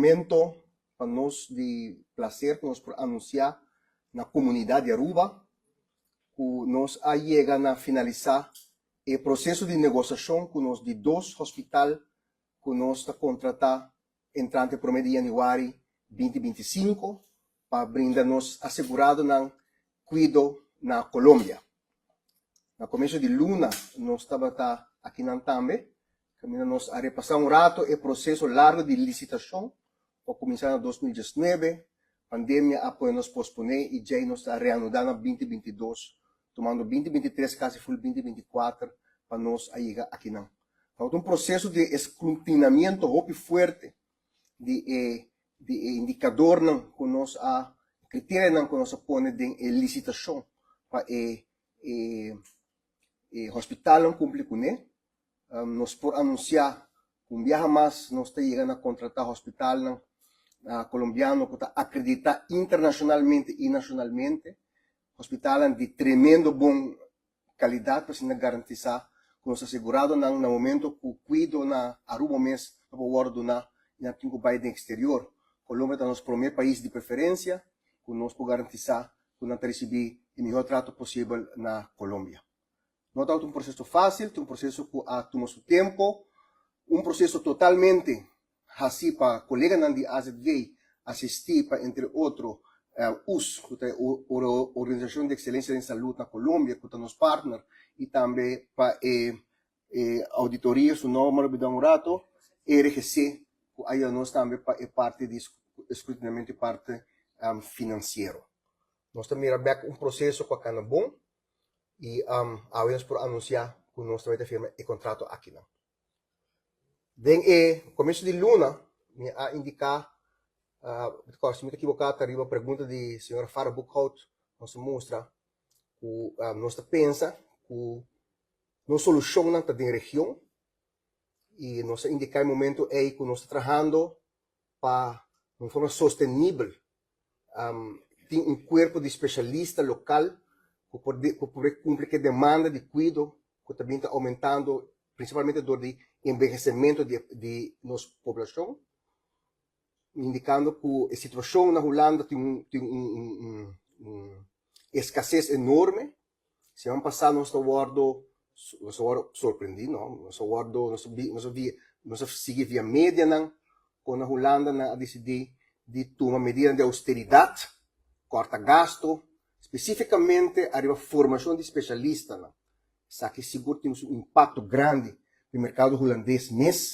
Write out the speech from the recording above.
momento pa nos di placer cu nos por anuncia na comunidad di Aruba cu nos a yega na finalisa e proceso di negociacion cu nos di dos hospital cu nos ta contrata entrante prome di januari 2025 pa brinda nos aseguradonan cuido na Colombia. Na comienzo di luna nos tabata akinan tambe, caminda nos a repasa un rato e proceso largo di licitacion cu a cuminsa na 2019. Pandemia a pone nos pospone y djey nos ta reanuda na 2022, tumando 2023, casi full 2024 pa nos a yega akinan. Tabata un proceso di escrutinamiento hopi fuerte di e indicadornan cu nos a criterianan cu nos a pone den e licitacion pa e hospitalnan cumpli cune. Nos por anuncia un biaha mas nos ta yega na contrata hospitalnan colombiano cu ta acredita internacionalmente y nacionalmente, hospitalnan di tremendo bon calidad pa asina garantisa cu nos aseguradonan, na momento cu cuido na Aruba mes no por wordo duna y nan tin cu bay den exterior, Colombia ta nos prome pais di preferencia cu nos por garantisa cu nan ta ricibi e mihor trato posibel na Colombia. No ta un proceso facil, ta un proceso cu a tuma su tempo, un proceso totalmente haci pa coleganan di AZV, asisti pa entre otro US, cu ta e Organizacion di Excelencia en Salud na Colombia, cu ta nos partner, y tambe pa e auditoria, su nomber mi un rato, RGC, cu a yuda nos tambe pa e parti di escrutinamento y parti financiero. Nos ta mira bek un proceso cu a cana bon y awe nos por anuncia cu nos ta firma e contrato akinan. Den e comienzo di luna, mi a indica, si mi ta equivoca, riba pregunta di señora Farah Boekhout, nos a mustra cu nos ta pensa cu nos solucionnan ta den region y nos a indica e momento ey cu nos ta trahando pa un forma sostenibel tin un cuerpo di specialista local cu por cumpli cu e demanda di cuido cu tambe ta aumentando, principalmente door di envehecimento di nos poblacion, indicando cu e situacion na Hulanda tin un escasez enorme. Siman pasa nos a wordo sorprendi, no? Nos a sigui via medianan cu na Hulanda nan a dicidi di tuma medida di austeridad, corta gasto, specificamente ariba formacion di specialistanan. Esaki sigur tin un impacto grandi den mercado hulandes mes.